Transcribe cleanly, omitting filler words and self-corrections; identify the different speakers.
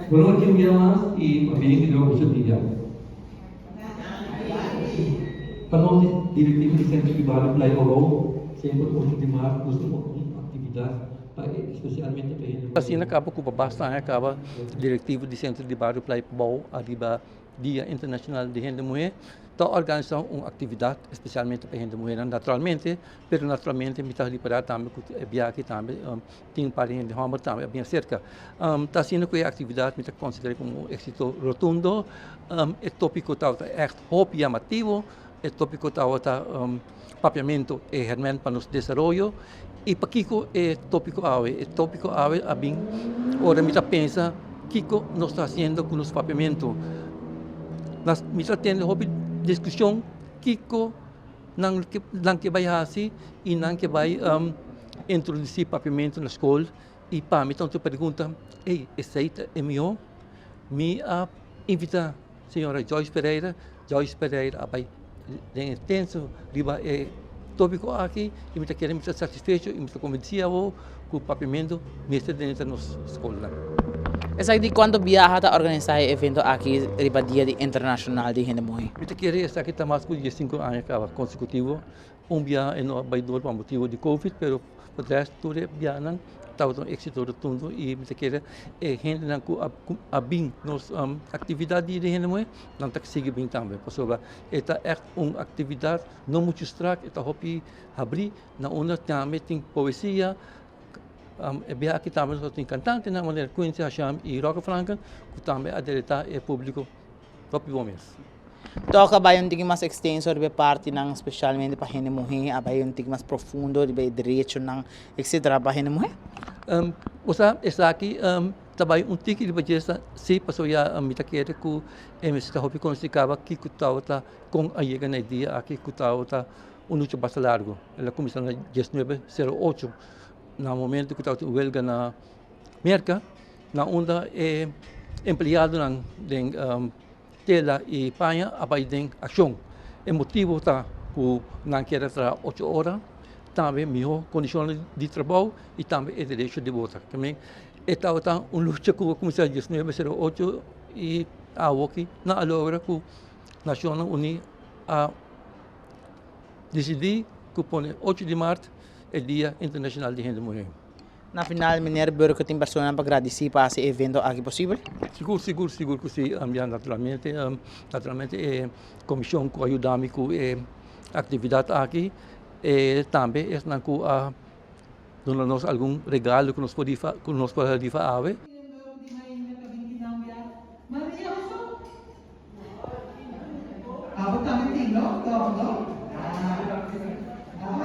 Speaker 1: Bon nochi un bia mas y pabien di Dios cu su dia. Pa nos di Directiva di Centro di Barrio Playa Pabou, semper ocho di maart nos ta un actividad pa especialmente pa hende. Asina caba cu pa basta aña caba Directiva di Centro di Barrio Playa Pabou ariba Dia Internacional di Hende Muhé ta organisa un actividad especialmente pa hende muhénan naturalmente, pero naturalmente mi ta ripara tambe cu e biaha aki tambe tin un par di hende homber tambe a bin acerca. Ta asina cu e actividad mi ta considera como un exito rotundo, e topico tabata echt hopi yamativo, e topico tabata papiamento e herment pa nos desaroyo y pakico e topico awe? E topico awe a bin ora mi ta pensa kico nos ta haciendo cu nos papiamento. Mi ta tende hopi discusion kico nan nan ke bai haci y nan ke bai introduci papiamento na scol y pa mi ta un pregunta ey esey ta e miho? Mi a invita Señora Joyce Pereira, Joyce Pereira a bai den extenso riba e tópiko aki i mi ta kere mi ta satisfecho i mi ta konvensí awor ku papiamentu mester drenta nos skolnan.
Speaker 2: Esaki di kuantu biaha ta organisá e evento aki riba Dia di Internashonal di Hende Muhé?
Speaker 1: Mi ta kere esaki ta mas ku diesinku aña kaba konsekutivo. Un biaha e no a bai dor pa motibu di covid pero pa rest tur e biahanan tabata un éxito rotundo y mi ta kere e hendenan ku a a bin nos aktividat di hende muhé nan ta sigui bin tambe pasobra e ta ègt un aktividat no muchu strak e ta hopi habrí na unda tambe tin poesia e biaha aki tambe nos tin kantantenan manera Quincy Hasham y Rocky Franken ku tambe a deleitá e públiko hopi bon mes.
Speaker 2: Tòg a bai un tiki mas ekstenso riba e partinan spesialmente pa hende muhé, a bai un tiki mas profundo riba e derechonan etsetera pa hende muhé?
Speaker 1: Bo sa esaki ta bai un tiki riba dje si pasobra ya mi ta kere ku e mester ta hopi konosí kaba kiko tabata kon a yega na e dia aki ku tabata un lucha basta largu. El a kuminsá na diesnuebe sero ocho na momento ku tabatin un welga na Merka na unda e empleadonan den tela y paña a bay den accion. E motibo ta cu nan kier a traha ocho ora, tambe miho condicionnan di trabao y tambe e derecho di vota. E tabata un lucha cu a cuminsa diesnuebe sero ocho y awoki nan a logra cu Nacionnan Uni a dicidi cu pone ocho di maart e dia internacional di hende muhe.
Speaker 2: Na final meneer Burke tin personanan pa gradisí pa hasi e evento aki posibel?
Speaker 1: Sigur, sigur, sigur ku si. Ya naturalmente, naturalmente e komishon ku a yuda mi ku e aktividat aki, e tambe esnan ku a duna nos algun regalo ku nos por rifa, ku nos por a rifa awe.
Speaker 3: Abo tambe tin, no?